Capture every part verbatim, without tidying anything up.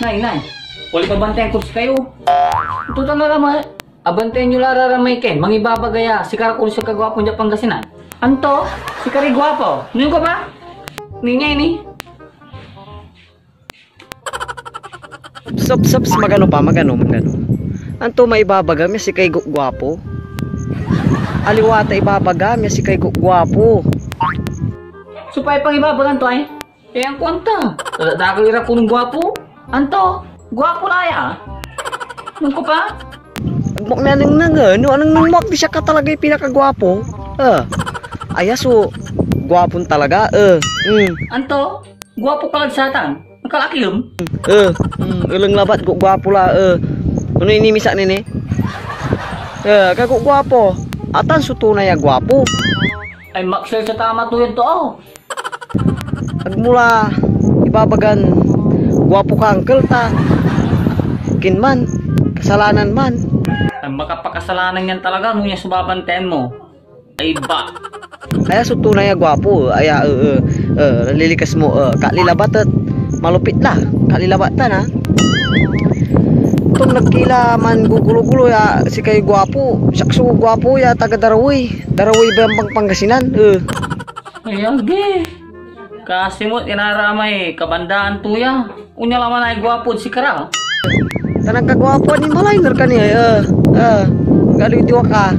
Nay, nay, wala pabantayan kod sikayo. Ito talaga, ma-, abantayan yo la ra may ken mangibabaga ya sikara kono so kagwapo dia Pangasinan. Anto? Sikaray gwapo? Nung ko ba? Ninya ini? Sup, sup, sup, magano pa, magano, magano. Anto maibabagam ya sikay gu-, guapo? Aliwa ta ibabagam ya sikay gu-, guapo. Supay pangibabagan to ay? Eh, ang kuanta. Dadakal ira kunong guapo. Anto? Guapo la ya. Nung ko pa? Agmok na nengneng, eh. No, anengneng mo, agdi siya ka talaga yung pinakagwapo. Eh. Aya so, guwapon talaga, eh. Mm. Anto? Guwapo ka lad satan. Ang kalakilem? Eh, mm, eleng labat, gu-, guwapo la, eh. Ano inimisak nini? Eh, kago guwapo. Atan so tunay a guwapo. Ay, maksel sa tama to yan to, oh. Agmo la ibabagan guwapo ka, angkel, ta kinman, kasalanan man. Ay, makapakasalanan yan talaga, no, yan so babantayan mo. Ay, ba. Aya so tunay a guwapo, aya, eh, eh, eh, lilikas mo, eh, kalilabat et malupit la, kalilabat tan, ha? Ton nagkila man gugulo-gulo ya, sikay guwapo, siak so guwapo ya taga Darawey, Darawey, Bambang, Pangasinan, eh. Ay, agi. Kasi mo, inaramay kabandaan to ya. Onya laman ay guwapo ed sikara. Tan agkaguwapo ni malay ner ka ni, eh, eh, galiw diwa ka.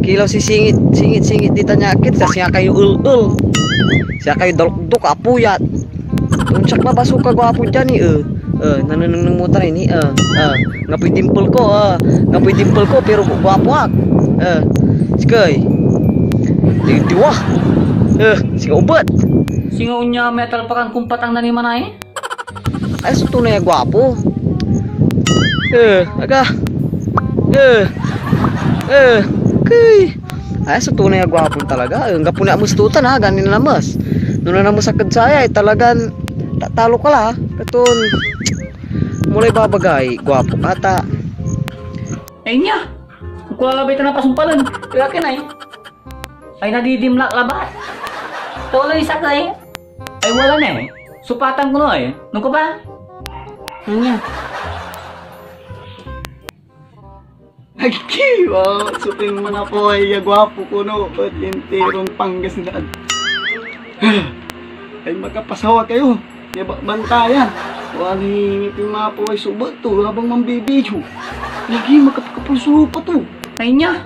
Kilaw si singit, singit, singit ditan ya akit, ta siya kayo el-el. Siya kayo dalokdok, apuyat. Onsak na baso ka guwapo diyan ni, eh. Eh, nanenengneng mo tan ni, eh, eh. Ngapoy dimple ko, eh. Ngapoy dimple ko, pero gu-, guwapo ak. Eh, sikay. Di, diwa. Eh, singa ubet. Singa onya metal pakan kumpatang na ni manay? Ay, so tunay a guwapo. Eh, aga. Eh. Eh. Kay. Ay, so tunay a guwapo talaga. Eh, anggapo ni ames to tan, ha, gani nanames. No nanames ak ed saya, ay talagan tatalo ka la, ha. Katon, mulay babagay, guwapo ka ta. Ay, nya. Kulalabay ta napasumpalen. Kaya kinay. Ay, nadidimlak labat. Tuloy sakey. Ay, wala na eh. Supatan ko na eh. Nung ko ba? Ano niya? Agki, wow, suping manapoy ya guwapo ko, no, ed interon Pangasinan. Ay, makapasawa kayo. Ya ba-, bantayan. Wani, mipimapaway so bet to, habang mambibidyo. Lagi, makapakapulso pa to. Ay niya.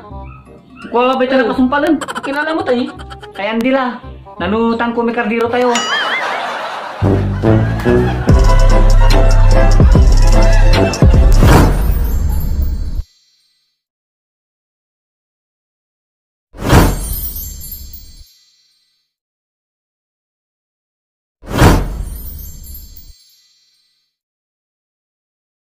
Kuala bay tayo pasumpalen. Kilala mo tayo eh. Kaya andi la. Nanutan ko may kardiro tayo.